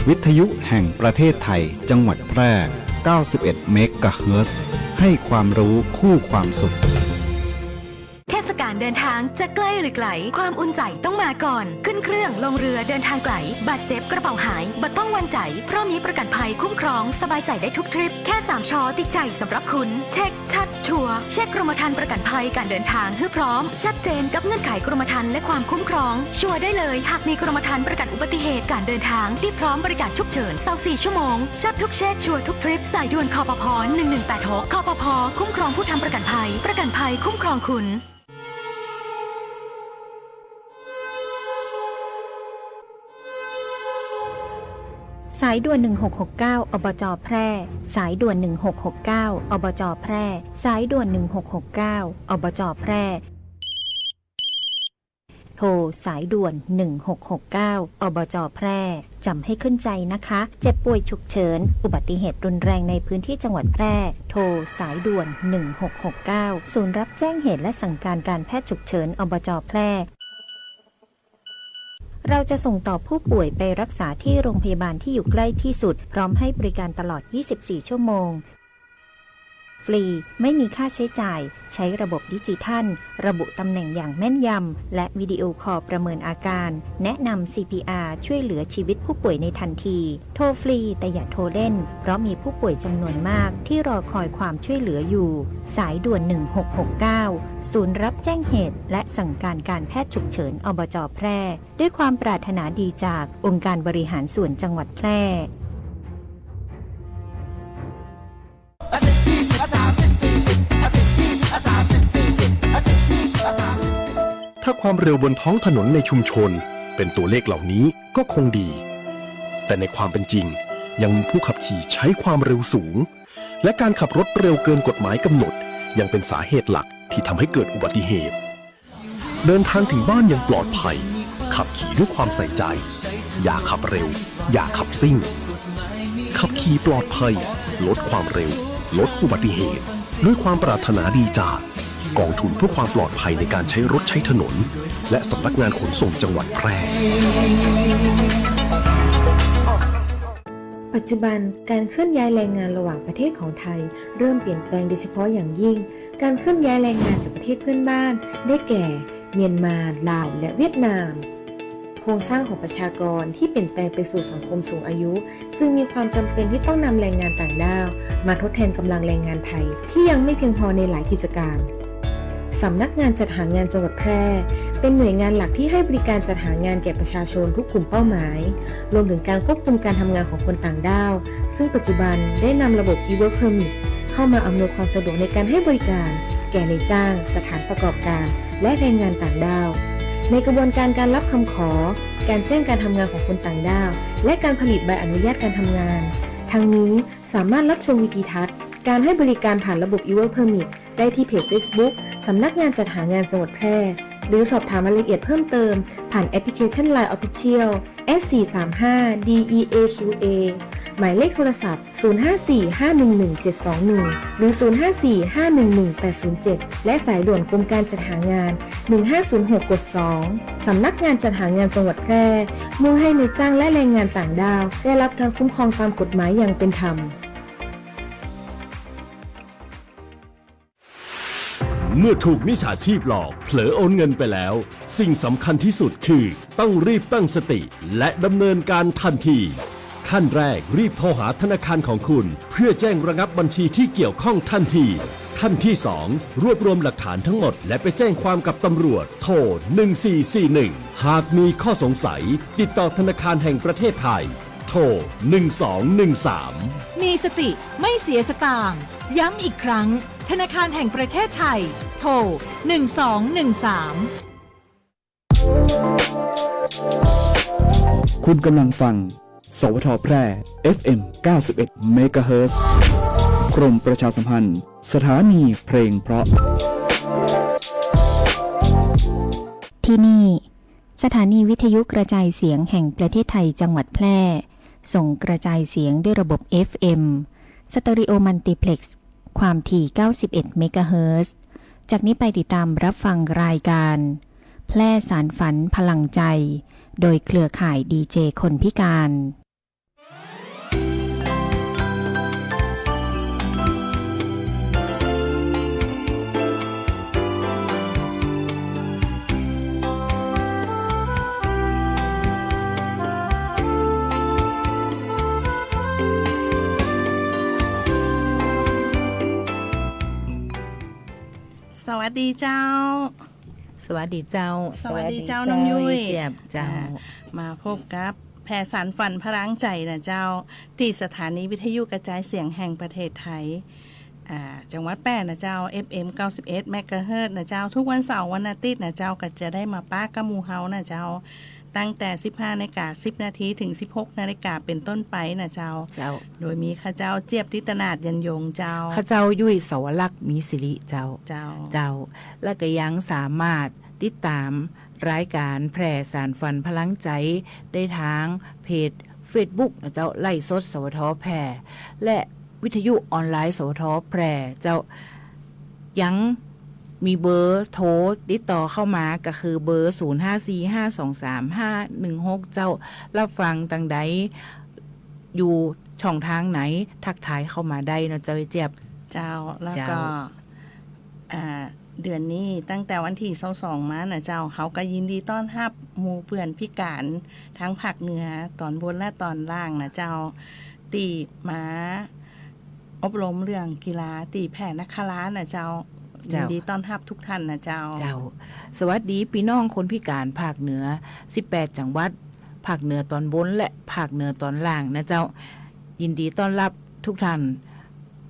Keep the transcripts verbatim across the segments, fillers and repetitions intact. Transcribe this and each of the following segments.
วิทยุแห่งประเทศไทย จังหวัดแพร่ เก้าสิบเอ็ดเมกะเฮิรตซ์ ให้ความรู้คู่ความสุข เทศกาลเดินทางจะใกล้หรือไกล ความอุ่นใจต้องมาก่อน ขึ้นเครื่องลงเรือเดินทางไกล บาดเจ็บกระเป๋าหาย บ่ต้องหวั่นใจ๋ เพราะมีประกันภัยคุ้มครอง สบายใจ๋ได้ทุกทริป แค่สาม ช ติดใจ๋สำหรับคุณ เช็คชัดชัวร์ เช็คกรมธรรม์ประกันภัยการเดินทางหื้อพร้อม ชัดเจนกับเงื่อนไขกรมธรรม์และความคุ้มครอง ชัวร์ได้เลย หากมีกรมธรรม์ประกันอุบัติเหตุการเดินทาง ที่พร้อมบริการฉุกเฉิน ซาวสี่ ชั่วโมง ชัดทุกเช็ค ชัวร์ทุกทริป สายด่วน คปภ. หนึ่งหนึ่งแปดหก คปภ. คุ้มครองผู้ทำประกันภัย ประกันภัยคุ้มครองคุณ สายด่วน หนึ่งหกหกเก้า อบจ. แพร่ สายด่วน หนึ่งหกหกเก้า อบจ. แพร่ สายด่วน หนึ่งหกหกเก้า อบจ. แพร่ โทรสายด่วน หนึ่งหกหกเก้า อบจ. แพร่ จ๋ำให้ขึ้นใจ๋นะคะ เจ็บป่วยฉุกเฉิน อุบัติเหตุรุนแรงในพื้นที่จังหวัดแพร่ โทรสายด่วน หนึ่งหกหกเก้า ศูนย์รับแจ้งเหตุและสั่งการการแพทย์ฉุกเฉิน อบจ. แพร่ เราจะส่งต่อผู้ป่วยไปรักษาที่โรงพยาบาลที่อยู่ใกล้ที่สุด พร้อมให้บริการตลอด ยี่สิบสี่ ชั่วโมง ฟรี ไม่มีค่าใช้จ่าย ใช้ระบบดิจิทัล ระบุตำแหน่งอย่างแม่นยำ และวิดีโอคอลประเมินอาการ แนะนำ ซีพีอาร์ ช่วยเหลือชีวิตผู้ป่วยในทันที โทรฟรี แต่อย่าโทรเล่น เพราะมีผู้ป่วยจำนวนมากที่รอคอยความช่วยเหลืออยู่ สายด่วน หนึ่งหกหกเก้า ศูนย์รับแจ้งเหตุและสั่งการการแพทย์ฉุกเฉิน อบจ. แพร่ ด้วยความปรารถนาดีจากองค์การบริหารส่วนจังหวัดแพร่ ถ้าความเร็วบนท้องถนนในชุมชนเป็นตัวเลขเหล่านี้ก็คงดี แต่ในความเป็นจริงยังมีผู้ขับขี่ใช้ความเร็วสูง และการขับรถเร็วเกินกฎหมายกำหนดยังเป็นสาเหตุหลักที่ทำให้เกิดอุบัติเหตุ เดินทางถึงบ้านอย่างปลอดภัย ขับขี่ด้วยความใส่ใจ อย่าขับเร็ว อย่าขับซิ่ง ขับขี่ปลอดภัย ลดความเร็ว ลดอุบัติเหตุ ด้วยความปรารถนาดีจากกองทุนเพื่อความปลอดภัยในการใช้รถใช้ถนน และสำนักงานขนส่งจังหวัดแพร่ ปัจจุบันการเคลื่อนย้ายแรงงานระหว่างประเทศของไทยเริ่มเปลี่ยนแปลงโดยเฉพาะอย่างยิ่ง การเคลื่อนย้ายแรงงานจากประเทศเพื่อนบ้าน ได้แก่ เมียนมา ลาว และเวียดนาม โครงสร้างของประชากรที่เปลี่ยนแปลงไปสู่สังคมสูงอายุ จึงมีความจำเป็นที่ต้องนำแรงงานต่างด้าวมาทดแทนกำลังแรงงานไทยที่ยังไม่เพียงพอในหลายกิจการ สำนักงานจัดหางานจังหวัดแพร่ เป็นหน่วยงานหลักที่ให้บริการจัดหางานแก่ประชาชนทุกกลุ่มเป้าหมาย รวมถึงการควบคุมการทำงานของคนต่างด้าว ซึ่งปัจจุบันได้นำระบบ e-work permit เข้ามาอำนวยความสะดวกในการให้บริการแก่นายจ้าง สถานประกอบการ และแรงงานต่างด้าว ในกระบวนการการรับคำขอ การแจ้งการทำงานของคนต่างด้าว และการผลิตใบอนุญาตการทำงาน ทั้งนี้สามารถรับชมวิดีทัศน์การให้บริการผ่านระบบ e-work permit ได้ที่เพจเฟซบุ๊ก สำนักงานจัดหางานจังหวัดแพร่ หรือสอบถามรายละเอียดเพิ่มเติม ผ่านแอปพลิเคชัน ไลน์ Official แอท สี่สามห้า ดี อี เอ คิว เอ หมายเลขโทรศัพท์ ศูนย์ห้าสี่ ห้าหนึ่งหนึ่ง เจ็ดสองหนึ่ง หรือ ศูนย์ห้าสี่ ห้าหนึ่งหนึ่ง แปดศูนย์เจ็ด และสายด่วนกรมการจัดหางาน หนึ่งห้าศูนย์หก กดสอง สำนักงานจัดหางานจังหวัดแพร่ มุ่งให้นายจ้างและแรงงานต่างด้าว ได้รับการคุ้มครองตามกฎหมายอย่างเป็นธรรม เมื่อถูกมิจฉาชีพหลอก เผลอโอนเงินไปแล้ว สิ่งสำคัญที่สุดคือ ต้องรีบตั้งสติ และดำเนินการทันที ขั้นแรก รีบโทรหาธนาคารของคุณ เพื่อแจ้งระงับบัญชีที่เกี่ยวข้องทันที ขั้นที่สอง รวบรวมหลักฐานทั้งหมด และไปแจ้งความกับตำรวจ โทร หนึ่งสี่สี่หนึ่ง หากมีข้อสงสัย ติดต่อธนาคารแห่งประเทศไทย โทร หนึ่งสองหนึ่งสาม มีสติ ไม่เสียสตางค์ ย้ำอีกครั้ง ธนาคารแห่งประเทศไทย โทร หนึ่งสองหนึ่งสาม คุณกำลังฟัง สวท.แพร่ เอฟเอ็ม เก้าสิบเอ็ดเมกะเฮิรตซ์ กรมประชาสัมพันธ์ สถานีเพลงเพราะ ที่นี่ สถานีวิทยุกระจายเสียงแห่งประเทศไทยจังหวัดแพร่ ส่งกระจายเสียงด้วยระบบ เอฟเอ็ม สเตอริโอมัลติเพล็กซ์ ความถี่ เก้าสิบเอ็ดเมกะเฮิรตซ์ จากนี้ไปติดตามรับฟังรายการ แพร่สานฝันพลังใจ โดยเครือข่ายดีเจคนพิการ สวัสดีเจ้า สวัสดีเจ้า สวัสดีเจ้า สวัสดีเจ้า น้องยุ้ย เจี๊ยบเจ้า อ่า มาพบกับแพร่สานฝันพลังใจนะเจ้า ตี้สถานีวิทยุกระจายเสียงแห่งประเทศไทย อ่า จังหวัดแพร่นะเจ้า เอฟเอ็ม เก้าสิบเอ็ด เมกะเฮิรตซ์นะเจ้า ทุกวันเสาร์วันอาทิตย์นะเจ้า ก็จะได้มาปะกับหมู่เฮานะเจ้า ตั้งแต่ สิบห้านาฬิกาสิบนาที เถิง สิบหกนาฬิกา เป๋นต้นไปนะเจ้า เจ้า โดยมีข้าเจ้าเจี๊ยบ ทิตนาถ ยันยงเจ้า ข้าเจ้ายุ้ย สวรักษ์ มีสิริเจ้า เจ้า เจ้า และก็ยังสามารถติดตามรายการแพร่สานฝันพลังใจได้ตางเพจเฟซบุ๊กนะเจ้า ไลฟ์สด สวท แพร่ และวิทยุออนไลน์ สวท แพร่ เจ้า ยังมีเบอร์โทรติดต่อเข้ามาก็คือเบอร์ ศูนย์ห้าสี่ห้าสองสามห้าหนึ่งหก เจ้า รับฟังตางใด อยู่ช่องทางไหน ทักทายเข้ามาได้เนาะเจ้าเจี๊ยบ เจ้า แล้วก็ เจ้า อ่า เดือนนี้ตั้งแต่วันตี้ซาวสองมานะเจ้า เฮาก็ยินดีต้อนฮับหมู่เปื้อนพิการตางภาคเหนือต๋อนบนและต๋อนล่างนะเจ้า ตี้มาอบรมเรื่องกีฬาตี้แพร่นครานะเจ้า เจ้า ยินดีต้อนฮับทุกท่านนะเจ้า เจ้า สวัสดีปี้น้องคนพิการภาคเหนือ สิบแปดจังหวัด ภาคเหนือต๋อนบนและภาคเหนือต๋อนล่างนะเจ้า ยินดีต้อนฮับทุกท่าน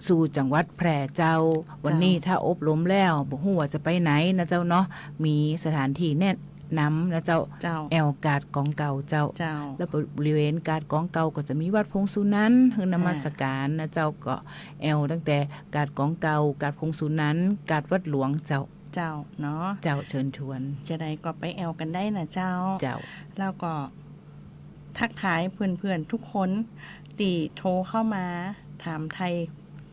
สู่จังหวัดแพร่เจ้า เจ้า วันนี้ถ้าอบรมแล้วบ่ฮู้ว่าจะไปไหนนะเจ้าเนาะ มีสถานตี้แนะนำนะเจ้า เจ้า แอ่วกาดกองเก่าเจ้า เจ้า แล้วบริเวณกาดกองเก่าก็จะมีวัดพงสุนันท์ หื้อนมัสการนะเจ้า อ่า ก็แอ่วตั้งแต่กาดกองเก่า กาดพงสุนันท์ กาดวัดหลวงเจ้า เจ้าเนาะ เจ้า เชิญชวน จะใดก็ไปแอ่วกั๋นได้นะเจ้า เจ้า แล้วก็ทักทายเปื้อนๆ ทุกคนตี้โทรเข้ามาถามไถ่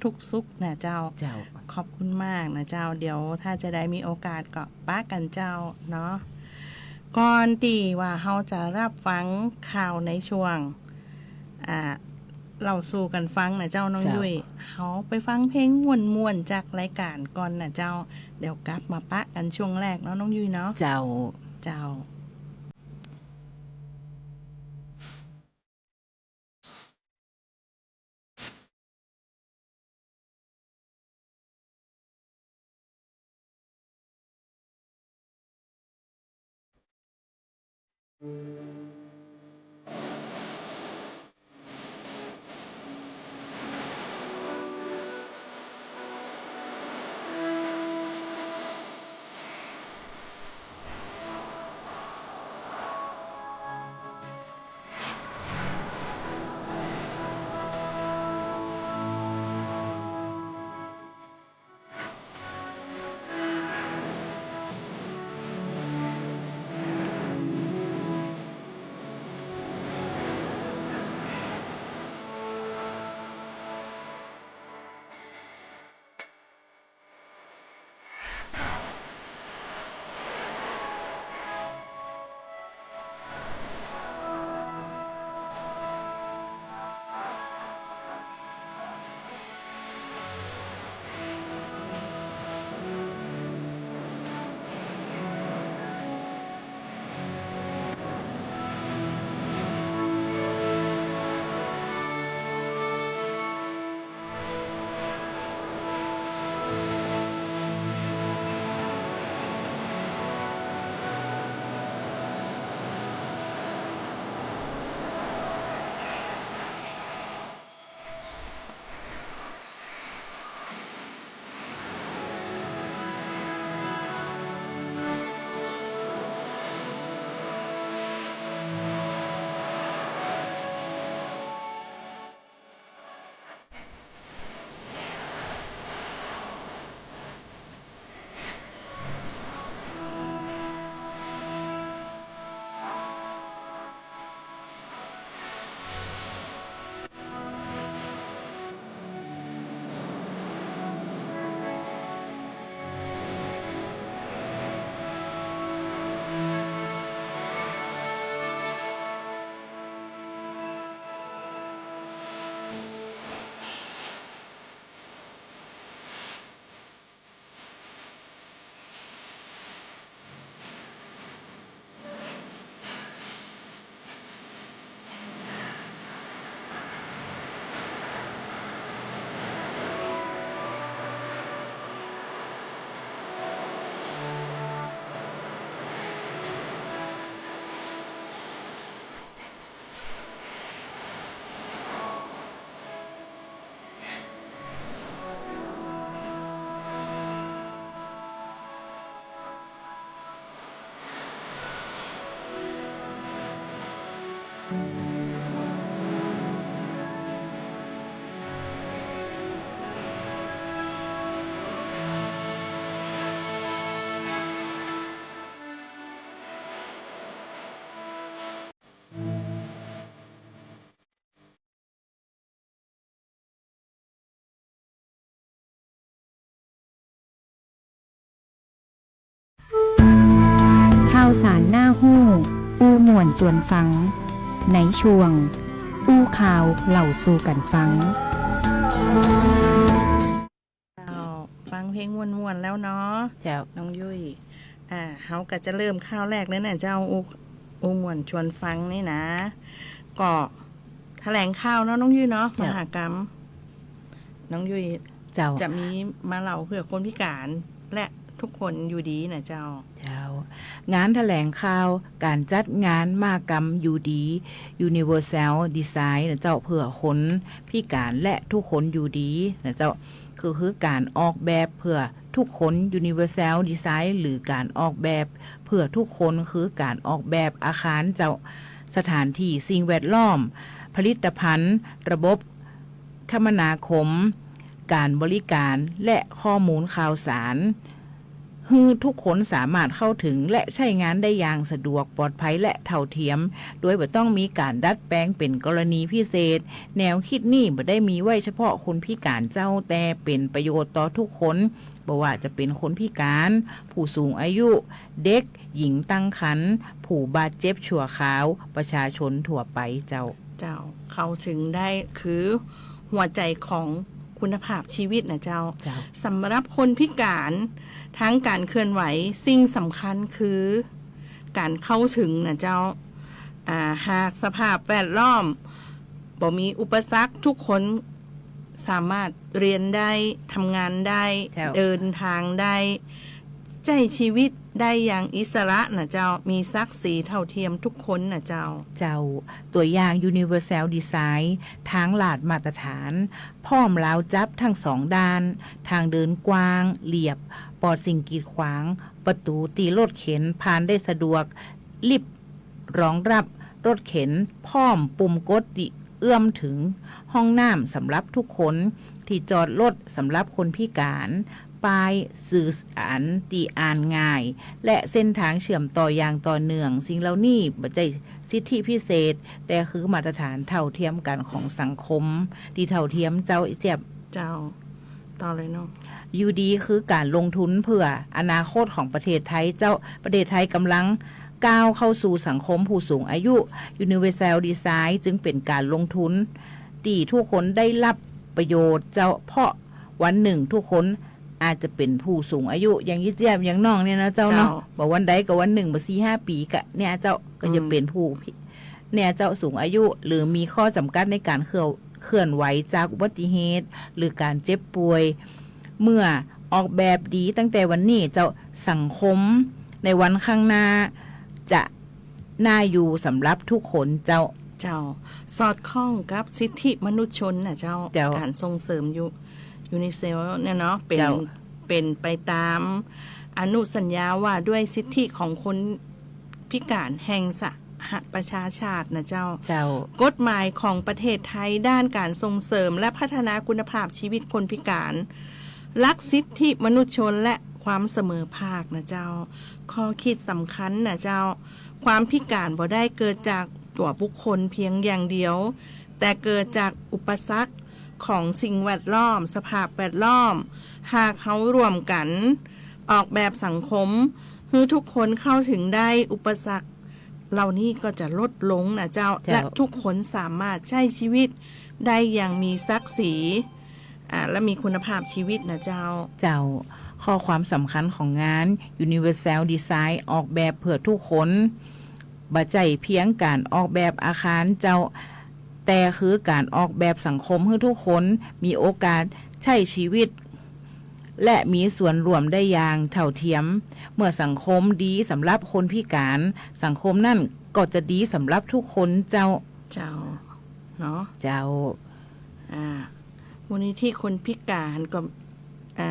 ทุกข์สุขนะเจ้า เจ้า ขอบคุณมากนะเจ้า เดี๋ยวถ้าจะใดมีโอกาสก็ปะกั๋นเจ้าเนาะ ก่อนตี้ว่าเฮาจะฮับฟังข่าวในช่วง อ่า เล่าสู่กั๋นฟังนะเจ้าน้อง เจ้า ยุ้ย เฮาไปฟังเพลงม่วนๆ จากรายการก่อนนะเจ้า เดี๋ยวกลับมาปะกั๋นช่วงแรกเนาะน้องยุ้ยเนาะ เจ้า เจ้า ข่าวสารน่าฮู้ อู้ม่วนจวนฟัง ในช่วง อู้ข่าวเล่าสู่กั๋นฟัง เจ้า ฟังเพลงม่วนๆ แล้วเนาะ เจ้า น้องยุ้ย อ่า เฮาก็จะเริ่มข่าวแรกเลยนะเจ้า อู้ อู้ม่วนชวนฟังนี่นะ ก็แถลงข่าวเนาะน้องยุ้ยเนาะ เจ้า มหกรรม น้องยุ้ย เจ้า จะมีมาเล่าเพื่อคนพิก๋านและทุกคนอยู่ดีนะเจ้า เจ้า งานแถลงข่าวก๋านจัดงานมหกรรมอยู่ดี Universal Design นะเจ้า เพื่อคนพิก๋านและทุกคนอยู่ดีนะเจ้า คือ คือก๋านออกแบบเพื่อทุกคน Universal Design หรือก๋านออกแบบเพื่อทุกคน คือก๋านออกแบบอาคารเจ้า สถานที่สิ่งแวดล้อม ผลิตภัณฑ์ ระบบคมนาคม ก๋านบริก๋าน และข้อมูลข่าวสาร หื้อทุกคนสามารถเข้าถึงและใช้งานได้อย่างสะดวก ปลอดภัย และเท่าเทียม โดยบ่ต้องมีก๋านดัดแปลงเป๋นกรณีพิเศษ แนวกึ๊ดนี้บ่ได้มีไว้เฉพาะคนพิก๋านเจ้า แต่เป๋นประโยชน์ต่อทุกคน บ่ว่าจะเป๋นคนพิก๋าน ผู้สูงอายุ เด็ก หญิงตั้งครรภ์ ผู้บาดเจ็บชั่วคราว ประชาชนทั่วไปเจ้า เจ้า เข้าถึงได้ คือหัวใจ๋ของคุณภาพชีวิตนะเจ้า เจ้า สำหรับคนพิก๋าน ทางก๋านเคลื่อนไหว สิ่งสำคัญคือก๋านเข้าถึงนะเจ้า อ่า หากสภาพแวดล้อมบ่มีอุปสรรค ทุกคนสามารถเฮียนได้ ทำงานได้ เจ้า เดินทางได้ ใจ๊ชีวิตได้อย่างอิสระนะเจ้า มีศักดิ์ศรีเท่าเทียมทุกคนนะเจ้า เจ้า ตั๋วอย่าง Universal Design ทางลาดมาตรฐาน พร้อมราวจับทั้งสองด้าน ทางเดินกว้าง เรียบ ปลอดสิ่งกีดขวาง ประตู๋ตี้รถเข็นผ่านได้สะดวก ลิฟต์รองรับรถเข็น พร้อมปุ่มกดตี้เอื้อมถึง ห้องน้ำสำหรับทุกคน ตี้จอดรถสำหรับคนพิก๋าน ป้ายสื่อสารตี้อ่านง่าย และเส้นทางเชื่อมต่ออย่างต่อเนื่อง สิ่งเหล่านี้บ่ใจ้สิทธิพิเศษ แต่คือมาตรฐานเท่าเทียมกั๋นของสังคม ตี้เท่าเทียมเจ้า เจี๊ยบ เจ้า ต่อเลยเนาะ อยู่ดีคือก๋านลงทุนเพื่ออนาคตของประเทศไทยเจ้า ประเทศไทยก่ำลังก้าวเข้าสู่สังคมผู้สูงอายุ Universal Design จึงเป๋นก๋านลงทุนตี้ทุกคนได้รับประโยชน์เจ้า เพราะวันนึ่งทุกคนอาจจะเป๋นผู้สูงอายุ อย่างอี้เจี๊ยบ อย่างน้องเนี่ยนะเจ้าเนาะ เจ้า บ่วันใดก็วันนึ่ง บ่สี่ห้าปี๋ก็เนี่ยเจ้า ก็จะเป๋นผู้ เนี่ยเจ้า สูงอายุ หรือมีข้อจำกัดในก๋านเคลื่อน เคลื่อนไหวจากอุบัติเหตุ หรือก๋านเจ็บป่วย เมื่อออกแบบดีตั้งแต่วันนี้เจ้า สังคมในวันข้างหน้าจะน่าอยู่สำหรับทุกคนเจ้า เจ้า สอดคล้องกับสิทธิมนุษยชนนะเจ้า เจ้า ก๋านส่งเสริมยู Unicef เนี่ยเนาะ เป๋น เจ้า เป๋นไปตามอนุสัญญาว่าด้วยสิทธิของคนพิก๋านแห่งสหประชาชาตินะเจ้า เจ้า กฎหมายของประเทศไทยด้านก๋านส่งเสริมและพัฒนาคุณภาพชีวิตคนพิก๋าน หลักสิทธิมนุษยชนและความเสมอภาคนะเจ้า ข้อกึ๊ดสำคัญนะเจ้า ความพิก๋านบ่ได้เกิดจากตั๋วบุคคลเพียงอย่างเดียว แต่เกิดจากอุปสรรคของสิ่งแวดล้อม สภาพแวดล้อม หากเฮาร่วมกั๋นออกแบบสังคม หื้อทุกคนเข้าถึงได้ อุปสรรคเหล่านี้ก็จะลดลงนะเจ้า เจ้า และทุกคนสามารถใจ๊ชีวิตได้อย่างมีศักดิ์ศรี อ่า และมีคุณภาพชีวิตนะเจ้า เจ้า ข้อความสำคัญของงาน Universal Design ออกแบบเพื่อทุกคน บ่ใจ้เพียงก๋านออกแบบอาคารเจ้า แต่คือก๋านออกแบบสังคมหื้อทุกคนมีโอกาสใจ๊ชีวิต และมีส่วนร่วมได้อย่างเท่าเทียม เมื่อสังคมดีสำหรับคนพิก๋าน สังคมนั้นก็จะดีสำหรับทุกคนเจ้า เจ้า เนาะ เจ้า อ่า มูลนิธิคนพิก๋านก็ อ่า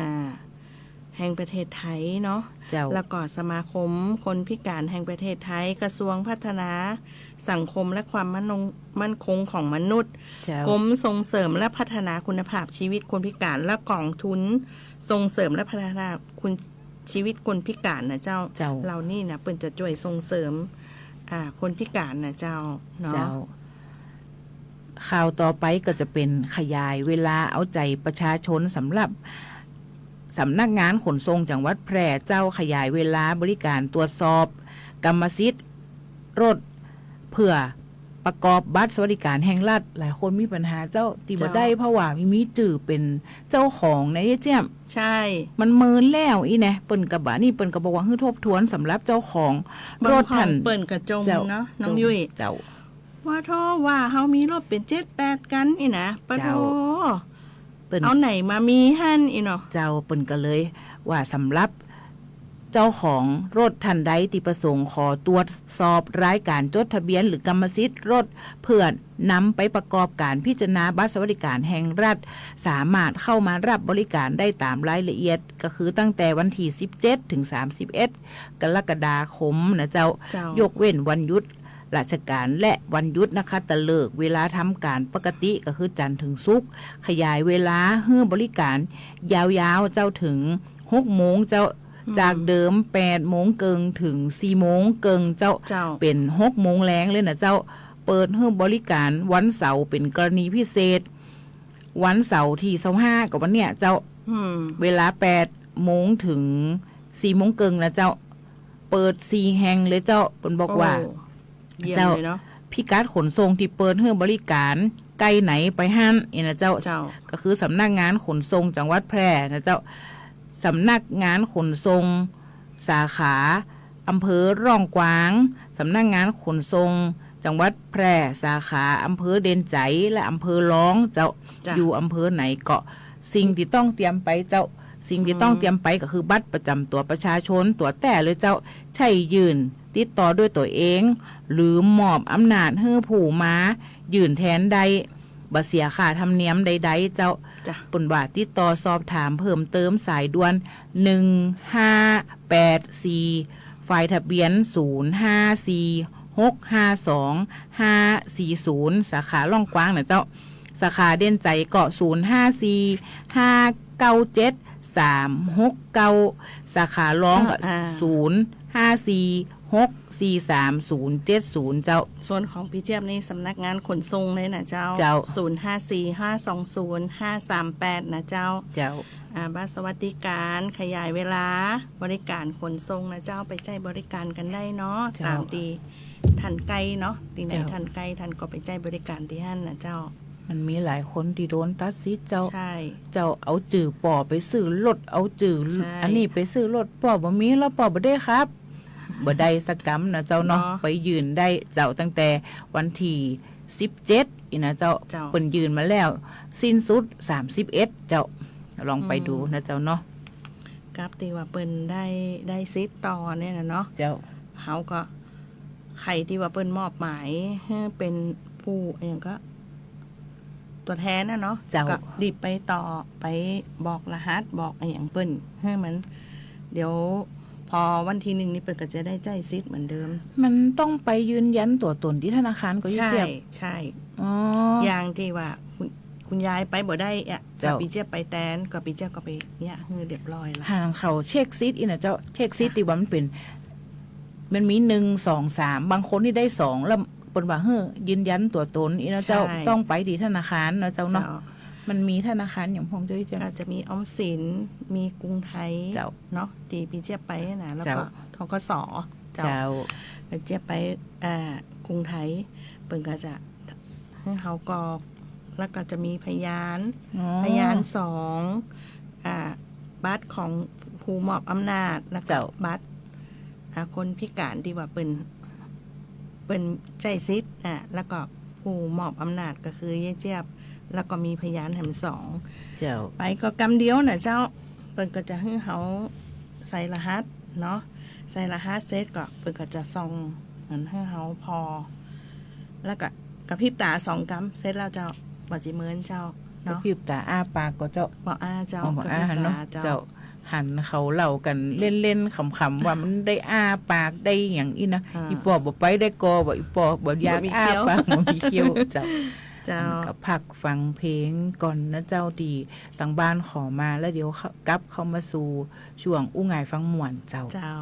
แห่งประเทศไทยเนาะ เจ้า แล้วก็สมาคมคนพิการแห่งประเทศไทย กระทรวงพัฒนาสังคมและความมั่นคง มั่นคงของมนุษย์ เจ้า กรมส่งเสริมและพัฒนาคุณภาพชีวิตคนพิการ และกองทุนส่งเสริมและพัฒนาคุณ ชีวิตคนพิการนะเจ้า เจ้า เหล่านี้นะ เปิ้นจะจ้วยส่งเสริม อ่า คนพิการนะเจ้า เนาะ เจ้า ข่าวต่อไปก็จะเป๋นขยายเวลาเอาใจ๋ประชาชนสำหรับสำนักงานขนส่งจังหวัดแพร่เจ้า ขยายเวลาบริการตรวจสอบกรรมสิทธิ์รถ เปื้อประกอบบัตรสวัสดิการแห่งรัฐ หลายคนมีปัญหาเจ้า ตี้บ่ได้ เจ้า เพราะว่ามีจื้อเป๋นเจ้าของนะเย้ยเจี๊ยบ ใช่ มันเมินแล้วอี้แหนะ เปิ้นก็บ่า นี่เปิ้นก็บอกว่าหื้อทบทวนสำหรับเจ้าของรถ บางครั้ง ท่าน เปิ้นก็จ่ม เจ้า เนาะ น้องยุ้ย เจ้า ว่าโธ่ ว่าเฮามีรถเป๋นเจ็ดแปดคันอี้นะ ปะโธ่ เจ้า เปิ้น เอาไหนมามีหั้นอี้เนาะ เจ้า เปิ้นก็เลยว่าสำหรับเจ้าของรถท่านใดตี้ประสงค์ขอตรวจสอบรายการจดทะเบียนหรือกรรมสิทธิ์รถ เปื้อนำไปประกอบการพิจารณาบัตรสวัสดิการแห่งรัฐ สามารถเข้ามารับบริการได้ต๋ามรายละเอียด ก็คือตั้งแต่วันตี้สิบเจ็ดถึงสามสิบเอ็ดกรกฎาคมนะเจ้า เจ้า ยกเว้นวันหยุดราชการและวันหยุดนักขัตฤกษ์ เวลาทำการปกติก็คือจันทร์ถึงศุกร์ ขยายเวลาหื้อบริการยาวๆ เจ้า ถึงหกโมงเจ้า อืม จากเดิมแปดโมงเกิ่งถึงสี่โมงเกิ่งเจ้า เจ้า เป๋นหกโมงแลงเลยนะเจ้า เปิดหื้อบริการวันเสาร์เป๋นกรณีพิเศษ วันเสาร์ตี้ยี่สิบห้าก็วันเนี้ยเจ้า อืม เวลาแปดโมงถึงสี่โมงเกิ่งนะเจ้า เปิดสี่แห่งเลยเจ้า เปิ้นบอกว่า โอ้ เยี่ยม เจ้า เลยเนาะ พิกัดขนส่งตี้เปิดหื้อบริการใก้ไหนไปหั้นอี้นะเจ้า เจ้า ก็คือสำนักงานขนส่งจังหวัดแพร่นะเจ้า สำนักงานขนส่งสาขาอำเภอร่องกวาง สำนักงานขนส่งจังหวัดแพร่สาขาอำเภอเด่นชัยและอำเภอลองเจ้า เจ้า อยู่อำเภอไหนก็ สิ่งตี้ต้องเตรียมไปเจ้า สิ่งตี้ต้องเตรียมไปก็คือบัตรประจำตั๋วประชาชนตั๋วแต๊เลยเจ้า ใช้ยื่นติดต่อด้วยตั๋วเอง หรือมอบอำนาจหื้อผู้มายื่นแทนได้ บ่เสียค่าธรรมเนียมใดๆ เจ้า จ้ะ เปิ้นว่าติดต่อสอบถามเพิ่มเติมสายด่วนหนึ่งห้าแปดสี่ ฝ่ายทะเบียนศูนย์ห้าสี่หกห้าสองห้าสี่ศูนย์ สาขาร่องกวางนะเจ้า สาขาเด่นชัยก็ศูนย์ห้าสี่ห้าเก้าเจ็ดสามหกเก้า สาขาลองก็ เจ้า อ่า ศูนย์ห้าสี่หกสี่สามศูนย์เจ็ดศูนย์เจ้า ส่วนของปี้เจี๊ยบนี่สำนักงานขนส่งเลยนะเจ้า เจ้า ศูนย์ห้าสี่ห้าสองศูนย์ห้าสามแปดนะเจ้า เจ้า อ่า บัตรสวัสดิการขยายเวลาบริการขนส่งนะเจ้า ไปใจ๊บริการกั๋นได้เนาะ เจ้า ต๋ามตี้ท่านใก้เนาะ ตี้ไหน เจ้า ท่านใก้ ท่านก็ไปใจ๊บริการตี้หั้นนะเจ้า มันมีหลายคนตี้โดนตัดสิทธิ์เจ้า ใช่ เจ้า เอาจื้อป้อไปซื้อรถ เอาจื้อ ใช่ อันนี้ไปซื้อรถ ป้อบ่มีแล้วป้อบ่ได้ขับ บ่ได้สักกำนะเจ้าเนาะ เนาะ ไปยื่นได้เจ้า ตั้งแต่วันตี้สิบเจ็ดอี้นะเจ้า เจ้า เปิ้นยื่นมาแล้ว สิ้นสุดสามสิบเอ็ดเจ้า ลองไปดูนะเจ้าเนาะ อืม กับตี้ว่าเปิ้นได้ ได้สิทธิ์ต่อเนี่ยนะเนาะ เจ้า เฮาก็ ใผตี้ว่าเปิ้นมอบหมายหื้อเป๋นผู้อะหยังก็ ตั๋วแทนน่ะเนาะ เจ้า ก็รีบไปต่อ ไปบอกรหัส บอกอะหยังเปิ้น หื้อมัน เดี๋ยวพอวันตี้หนึ่งนี่เปิ้นก็จะได้ใจ๊สิทธิ์เหมือนเดิม มันต้องไปยืนยันตั๋วต๋นตี้ธนาคารก่อ ใช่ เยียะเจี๊ยบ ใช่ อ๋อ อย่างตี้ว่าคุณ คุณยายไปบ่ได้อะ เจ้า ก็ปี้เจี๊ยบไปแตน ก็ปี้เจี๊ยบก็ไปเยียะหื้อเรียบร้อยละ หาเขาเช็คสิทธิ์อี้นะเจ้า เช็คสิทธิ์ ค่ะ ตี้ว่ามันเป๋น มันมีหนึ่ง สอง สาม บางคนนี่ได้สอง แล้วเปิ้นว่าหื้อยืนยันตั๋วต๋นอี้นะเจ้า ใช่ ต้องไปตี้ธนาคารนะเจ้าเนาะ เจ้า มันมีธนาคารอะหยังพ่องเจ้าอี้เจ้า ก็จะมีออมสิน มีกรุงไทย เจ้า เนาะ ตี้ปี้เจี๊ยบไปนะ แล้วก็ เจ้า ธ.ก.ส. เจ้า เจ้า ไปเจี๊ยบไป อ่า กรุงไทย เปิ้นก็จะ หื้อเฮากรอก แล้วก็จะมีพยาน อ๋อ พยานสอง อ่า บัตรของผู้มอบอำนาจ แล้วก็ เจ้า บัตร อ่า คนพิการตี้ว่าเปิ้น เปิ้นใจ๊สิทธิ์ อ่า แล้วก็ผู้มอบอำนาจก็คือเย้ยเจี๊ยบ แล้วก็มีพยานแหมสอง เจ้า ไปก็กำเดียวน่ะเจ้า เปิ้นก็จะหื้อเฮาใส่รหัสเนาะ ใส่รหัสเสร็จก็เปิ้นก็จะส่องหันหื้อเฮาผ่อ แล้วก็กระพริบต๋าสองกำ เสร็จแล้วเจ้า บ่จิเมินเจ้า กระ เนาะ พริบต๋าอ้าปากก่อเจ้า บ่อ้าเจ้า อ๋อ บ่อ้า กระพริบต๋า เนาะ เจ้า เจ้า หันเขาเล่ากั๋นเล่นๆ ขำๆ ว่ามันได้อ้าปากได้หยังอี้นะ อ่า อี่ป้อบ่ไปได้ก่อ ว่าอี่ป้อบ่อยากอ้าปาก บ่มีเขี้ยว บ่มีเขี้ยว เจ้า เจ้า ก็พักฟังเพลงก่อนนะเจ้า ตี้ตางบ้านขอมา แล้วเดี๋ยวกลับเข้ามาสู่ช่วงอู้หงายฟังม่วนเจ้า เจ้า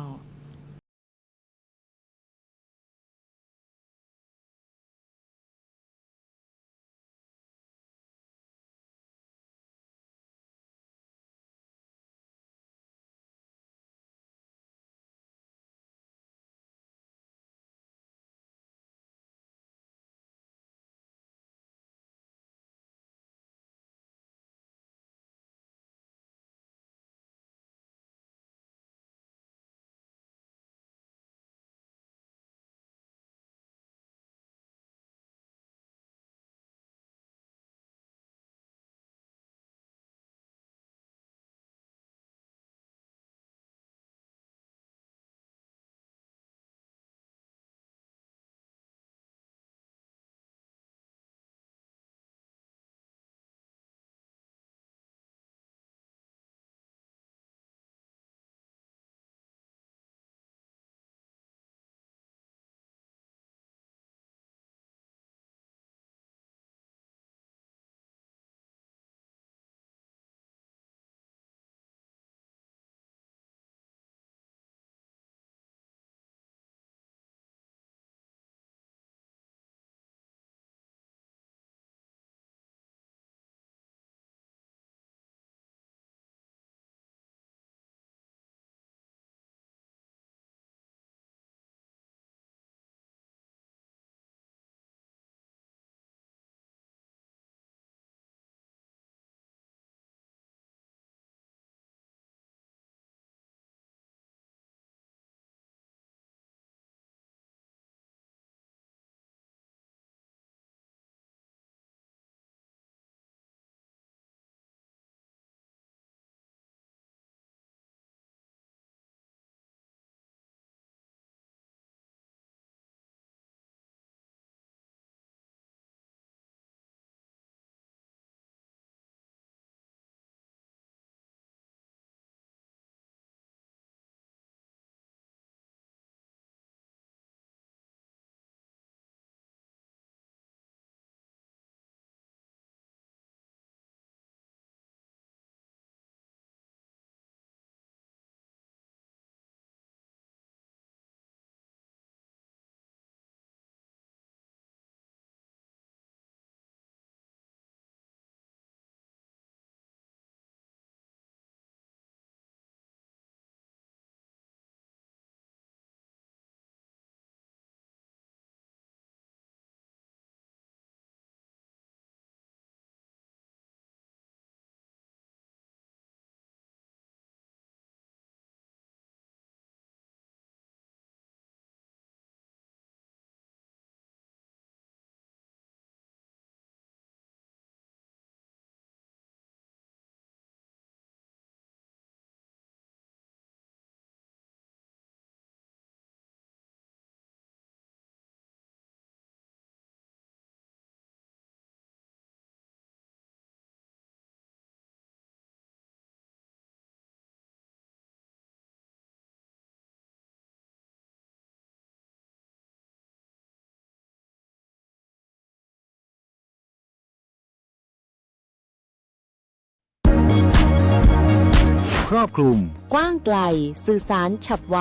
ครอบคลุม กว้างไกล สื่อสารฉับไว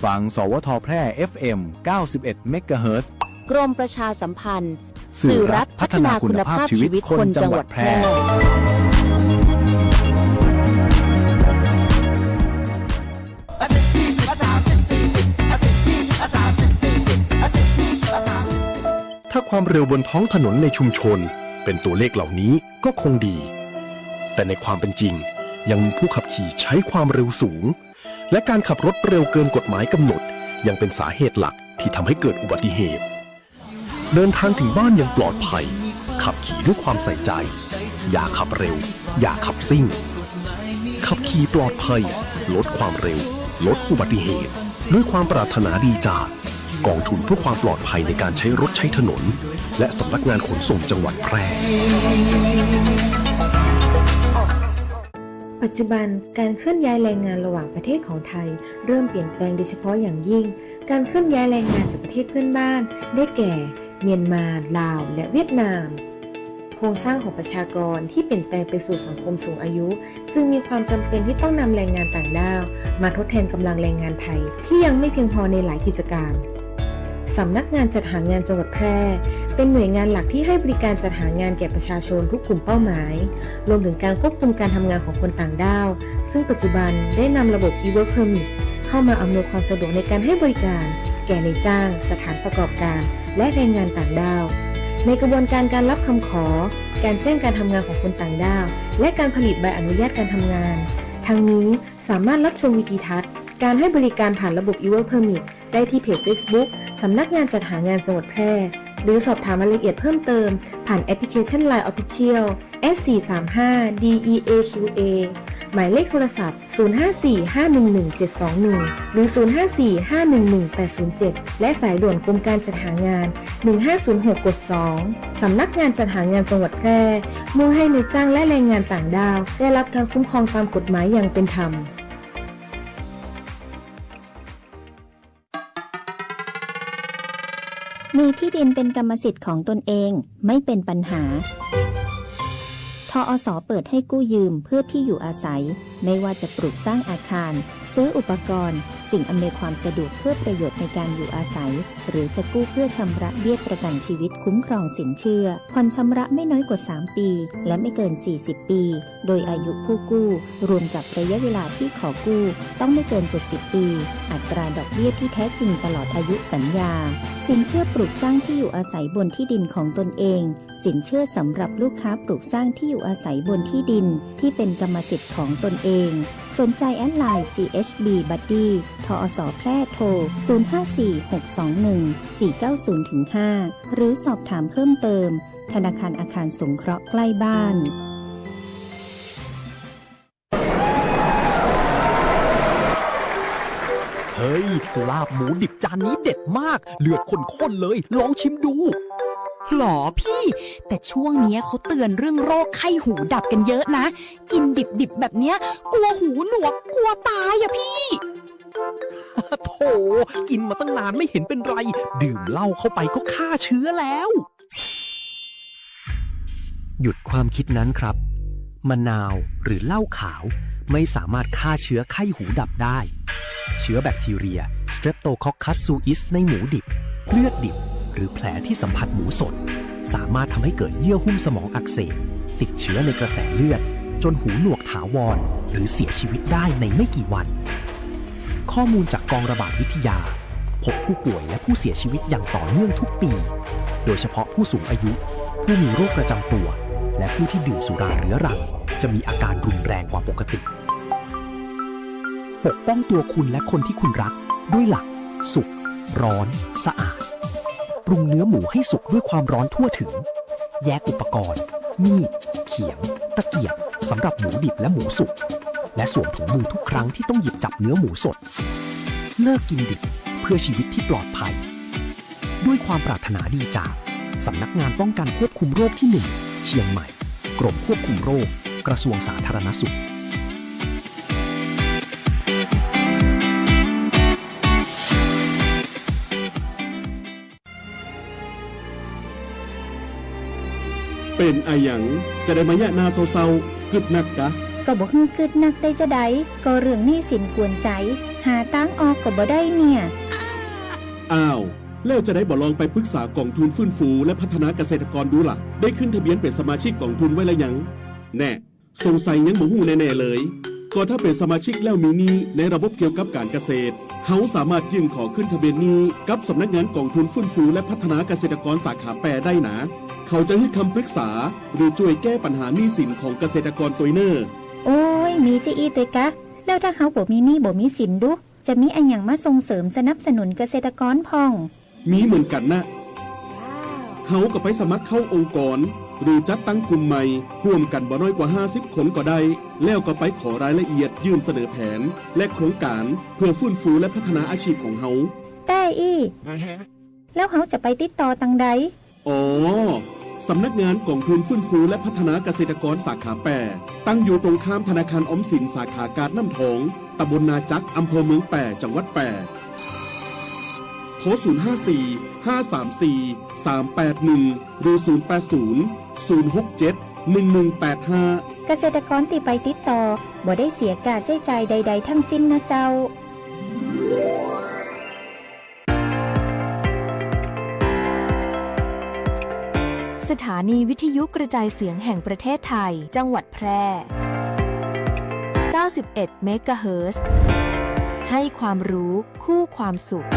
ฟัง สวท แพร่ เอฟเอ็ม เก้าสิบเอ็ด เมกะเฮิรตซ์ กรมประชาสัมพันธ์ สื่อรัฐพัฒนาคุณภาพชีวิตคนจังหวัดแพร่ ถ้าความเร็วบนท้องถนนในชุมชนเป็นตัวเลขเหล่านี้ก็คงดี แต่ในความเป็นจริงยังมีผู้ขับขี่ใช้ความเร็วสูง และการขับรถเร็วเกินกฎหมายกำหนดยังเป็นสาเหตุหลักที่ทำให้เกิดอุบัติเหตุ เดินทางถึงบ้านอย่างปลอดภัย ขับขี่ด้วยความใส่ใจ อย่าขับเร็ว อย่าขับซิ่ง ขับขี่ปลอดภัย ลดความเร็ว ลดอุบัติเหตุ ด้วยความปรารถนาดีจากกองทุนเพื่อความปลอดภัยในการใช้รถใช้ถนน และสำนักงานขนส่งจังหวัดแพร่ ปัจจุบันการเคลื่อนย้ายแรงงานระหว่างประเทศของไทยเริ่มเปลี่ยนแปลงโดยเฉพาะอย่างยิ่ง การเคลื่อนย้ายแรงงานจากประเทศเพื่อนบ้าน ได้แก่ เมียนมา ลาว และเวียดนาม โครงสร้างของประชากรที่เปลี่ยนแปลงไปสู่สังคมสูงอายุ จึงมีความจำเป็นที่ต้องนำแรงงานต่างด้าวมาทดแทนกำลังแรงงานไทยที่ยังไม่เพียงพอในหลายกิจการ สำนักงานจัดหางานจังหวัดแพร่ เป็นหน่วยงานหลักที่ให้บริการจัดหางานแก่ประชาชนทุกกลุ่มเป้าหมาย รวมถึงการควบคุมการทำงานของคนต่างด้าว ซึ่งปัจจุบันได้นำระบบ e-work permit เข้ามาอำนวยความสะดวกในการให้บริการแก่นายจ้าง สถานประกอบการ และแรงงานต่างด้าว ในกระบวนการการรับคำขอ การแจ้งการทำงานของคนต่างด้าว และการผลิตใบอนุญาตการทำงาน ทั้งนี้สามารถรับชมวิดีทัศน์การให้บริการผ่านระบบ e-work permit ได้ที่เพจ Facebook สำนักงานจัดหางานจังหวัดแพร่ หรือสอบถามรายละเอียดเพิ่มเติม ผ่านแอปพลิเคชัน ไลน์ Official แอท สี่สามห้า ดี อี เอ คิว เอ หมายเลขโทรศัพท์ ศูนย์ห้าสี่ ห้าหนึ่งหนึ่ง เจ็ดสองหนึ่ง หรือ ศูนย์ห้าสี่ ห้าหนึ่งหนึ่ง แปดศูนย์เจ็ด และสายด่วนกรมการจัดหางาน หนึ่งห้าศูนย์หก กด สอง สำนักงานจัดหางานจังหวัดแพร่ มุ่งให้นายจ้างและแรงงานต่างด้าว ได้รับการคุ้มครองตามกฎหมายอย่างเป็นธรรม มีที่ดินเป็นกรรมสิทธิ์ของตนเอง ไม่เป็นปัญหา ทอส เปิดให้กู้ยืมเพื่อที่อยู่อาศัย ไม่ว่าจะปลูกสร้างอาคาร ซื้ออุปกรณ์ สิ่งอำนวยความสะดวกเพื่อประโยชน์ในการอยู่อาศัย หรือจะกู้เพื่อชำระเบี้ยประกันชีวิตคุ้มครองสินเชื่อ ผ่อนชำระไม่น้อยกว่า สาม ปี และไม่เกิน สี่สิบ ปี โดยอายุผู้กู้ รวมกับระยะเวลาที่ขอกู้ ต้องไม่เกิน เจ็ดสิบ ปี อัตราดอกเบี้ยที่แท้จริงตลอดอายุสัญญา สินเชื่อปลูกสร้างที่อยู่อาศัยบนที่ดินของตนเอง สินเชื่อสำหรับลูกค้าปลูกสร้างที่อยู่อาศัยบนที่ดินที่เป็นกรรมสิทธิ์ของตนเอง สนใจแอดไลน์ จี เอช บี บัดดี้ ทอส แพร่ โทร ศูนย์ห้าสี่ หกสองหนึ่ง สี่เก้าศูนย์ ห้า หรือสอบถามเพิ่มเติม ธนาคารอาคารสงเคราะห์ใกล้บ้าน เฮ้ย ลาบหมูดิบจานนี้เด็ดมาก เลือดข้นๆ เลย ลองชิมดู หรอพี่ แต่ช่วงเนี้ยเขาเตือนเรื่องโรคไข้หูดับกันเยอะนะ กินดิบๆ แบบเนี้ย กลัวหูหนวก กลัวตายอะพี่ โถ กินมาตั้งนานไม่เห็นเป็นไร ดื่มเหล้าเข้าไปก็ฆ่าเชื้อแล้ว หยุดความคิดนั้นครับ มะนาวหรือเหล้าขาวไม่สามารถฆ่าเชื้อไข้หูดับได้ เชื้อแบคทีเรีย Streptococcus suis ในหมูดิบ เลือดดิบ หรือแผลที่สัมผัสหมูสด สามารถทำให้เกิดเยื่อหุ้มสมองอักเสบ ติดเชื้อในกระแสเลือด จนหูหนวกถาวร หรือเสียชีวิตได้ในไม่กี่วัน ข้อมูลจากกองระบาดวิทยา พบผู้ป่วยและผู้เสียชีวิตอย่างต่อเนื่องทุกปี โดยเฉพาะผู้สูงอายุ ผู้มีโรคประจำตัว และผู้ที่ดื่มสุราเรื้อรัง จะมีอาการรุนแรงกว่าปกติ ปกป้องตัวคุณและคนที่คุณรัก ด้วยหลัก สุก ร้อน สะอาด ปรุงเนื้อหมูให้สุกด้วยความร้อนทั่วถึง แยกอุปกรณ์ มีด เขียง ตะเกียบ สำหรับหมูดิบและหมูสุก และสวมถุงมือทุกครั้งที่ต้องหยิบจับเนื้อหมูสด เลิกกินดิบ เพื่อชีวิตที่ปลอดภัย ด้วยความปรารถนาดีจาก สำนักงานป้องกันควบคุมโรคที่หนึ่ง เชียงใหม่ กรมควบคุมโรค กระทรวงสาธารณสุข เป๋นอะหยัง จะได้มายะหน้าเศร้าๆ กึ๊ดนักกะ ก็บ่หื้อกึ๊ดนักได้จาใด ก็เรื่องหนี้สินกวนใจ๋ หาตางออกก็บ่ได้เนี่ย อ้าว แล้วจะได้บ่ลองไปปรึกษากองทุนฟื้นฟูและพัฒนาเกษตรกรดูล่ะ ได้ขึ้นทะเบียนเป๋นสมาชิกกองทุนไว้แล้วยัง แน่ สงสัยยังบ่ฮู้แน่ๆ เลย ก็ถ้าเป๋นสมาชิกแล้วมีหนี้ในระบบเกี่ยวกับก๋านเกษตร เฮาสามารถยื่นขอขึ้นทะเบียนหนี้กับสำนักงานกองทุนฟื้นฟูและพัฒนาเกษตรกรสาขาแป้ได้นา เขาจะหื้อคำปรึกษา หรือจ้วยแก้ปัญหาหนี้สินของเกษตรกรตวยเน่อ โอ้ย มีจาอี้ตวยกะ แล้วถ้าเฮาบ่มีหนี้บ่มีสินดู จะมีอะหยังมาส่งเสริมสนับสนุนเกษตรกรพ่อง มีเหมือนกั๋นนะ เฮาก็ไปสมัครเข้าองค์กร หรือจัดตั้งกลุ่มใหม่ ฮ่วมกั๋นบ่น้อยกว่าห้าสิบคนก็ได้ แล้วก็ไปขอรายละเอียดยื่นเสนอแผน และโครงก๋านเพื่อฟื้นฟูและพัฒนาอาชีพของเฮา แต๊อี้ แล้วเฮาจะไปติดต่อตังใด อ๋อ ส สำนักงานก๋องทุนฟื้นฟูและพัฒนาเกษตรกรสาขาแป้ ตั้งอยู่ตรงข้ามธนาคารออมสินสาขากาดน้ำทอง ตำบลนาจัก อำเภอเมืองแป้ จังหวัดแป้ โทร ศูนย์ห้าสี่ ห้าสามสี่ สามแปดหนึ่ง หรือ ศูนย์แปดศูนย์ ศูนย์หกเจ็ด หนึ่งหนึ่งแปดห้า เกษตรกรตี้ไปติดต่อ บ่ได้เสียค่าใจ๊จ่ายใดๆ ทั้งสิ้นนะเจ้า สถานีวิทยุกระจายเสียงแห่งประเทศไทย จังหวัดแพร่ เก้าสิบเอ็ดเมกะเฮิรตซ์ ให้ความรู้คู่ความสุข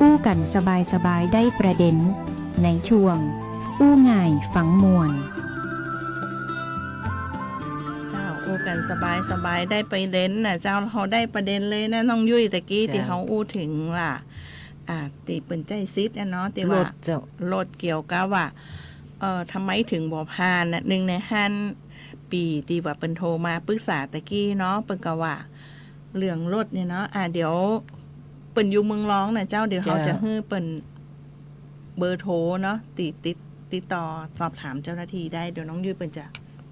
อู้กั๋นสบายๆ ได้ประเด็น ในช่วง อู้ง่ายฟังม่วน เจ้า อู้กั๋นสบายๆ ได้ประเด็นน่ะเจ้า เฮาได้ประเด็นเลยนะน้องยุ้ย ตะกี้ เจ้า ตี้เฮาอู้เถิงว่า อ่า ตี้เปิ้นใจ๊สิทธิ์น่ะเนาะ ตี้ว่ารถเจ้า รถเกี่ยวกับว่า เอ่อ ทำไมถึงบ่ผ่านน่ะ นึ่งในหั้น ปี้ตี้ว่าเปิ้นโทรมาปรึกษาตะกี้เนาะ เปิ้นก็ว่าเรื่องรถเนี่ยเนาะ อ่า เดี๋ยวเปิ้นอยู่เมืองรองน่ะเจ้า เดี๋ยวเฮา เจ้า จะหื้อเปิ้นเบอร์โทรเนาะ ติด ติด ติดต่อสอบถามเจ้าหน้าที่ได้ เดี๋ยวน้องยุ้ยเปิ้นจะ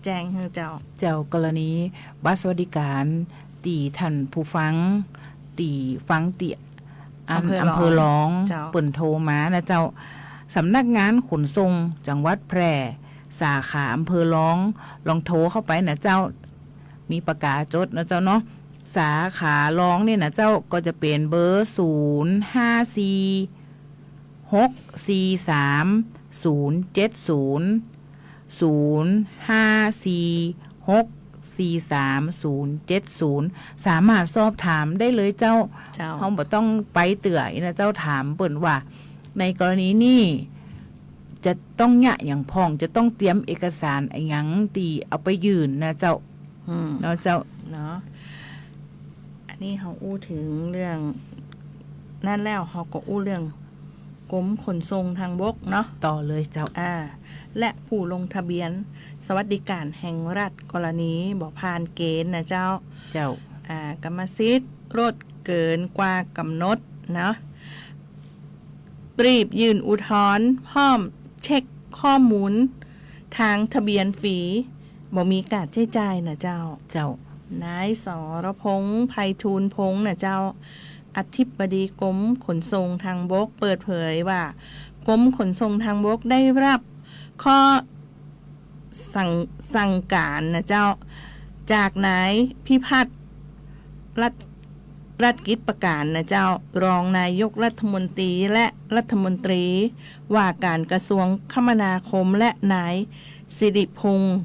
แจ้งหื้อเจ้า เจ้า กรณีบัตรสวัสดิการตี้ท่านผู้ฟังตี้ฟังตี้ อัน อำเภอรอง อำเภอรอง เจ้า เปิ้นโทรมานะเจ้า สำนักงานขนส่งจังหวัดแพร่ สาขาอำเภอรอง ลองโทรเข้าไปนะเจ้า มีปากกาจดนะเจ้าเนาะ สาขารองนี่นะเจ้า ก็จะเป๋นเบอร์ ศูนย์ห้าสี่ หกสี่สาม ศูนย์เจ็ดศูนย์ ศูนย์ห้าสี่ หก สี่สามศูนย์เจ็ดศูนย์ สามารถสอบถามได้เลยเจ้า เจ้า เฮาบ่ต้องไปเตื้ออี้นะเจ้า ถามเปิ้นว่า ในกรณีนี้ จะต้องเยียะหยังพ่อง จะต้องเตรียมเอกสารอะหยังตี้เอาไปยื่นนะเจ้า อืม เนาะเจ้า เนาะ อันนี้เฮาอู้เถิงเรื่องนั้นแล้ว เฮาก็อู้เรื่องกรมขนส่งทางบกเนาะ ต่อเลยเจ้า อ่า และผู้ลงทะเบียนสวัสดิการแห่งรัฐ กรณีบ่ผ่านเกณฑ์นะเจ้า เจ้า อ่า กรรมสิทธิ์รถเกินกว่ากำหนดเนาะ รีบยื่นอุทธรณ์ พร้อมเช็คข้อมูลทางทะเบียนฟรี บ่มีค่าใจ๊จ่ายนะเจ้า เจ้า นาย สรพงษ์ ไพฑูรย์พงษ์นะเจ้า อธิบดีกรมขนส่งทางบก เปิดเผยว่า กรมขนส่งทางบกได้รับข้อสั่ง สั่งการนะเจ้า จากนายพิพัฒน์ รัต รัตกิจประการนะเจ้า รองนายกรัฐมนตรีและรัฐมนตรีว่าการกระทรวงคมนาคม และนายสิริพงษ์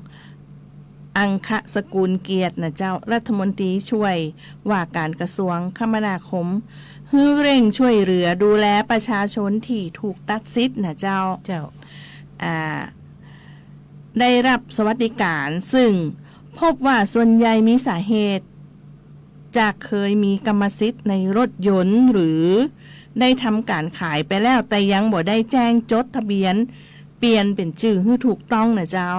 อังคสกุลเกียรตินะเจ้า รัฐมนตรีช่วยว่าการกระทรวงคมนาคม หื้อเร่งช่วยเหลือดูแลประชาชนตี้ถูกตัดสิทธิ์นะเจ้า เจ้า อ่า ได้รับสวัสดิการ ซึ่งพบว่าส่วนใหญ่มีสาเหตุ จากเคยมีกรรมสิทธิ์ในรถยนต์ หรือได้ทำการขายไปแล้ว แต่ยังบ่ได้แจ้งจดทะเบียน เปลี่ยนเป๋นจื้อหื้อถูกต้องนะเจ้า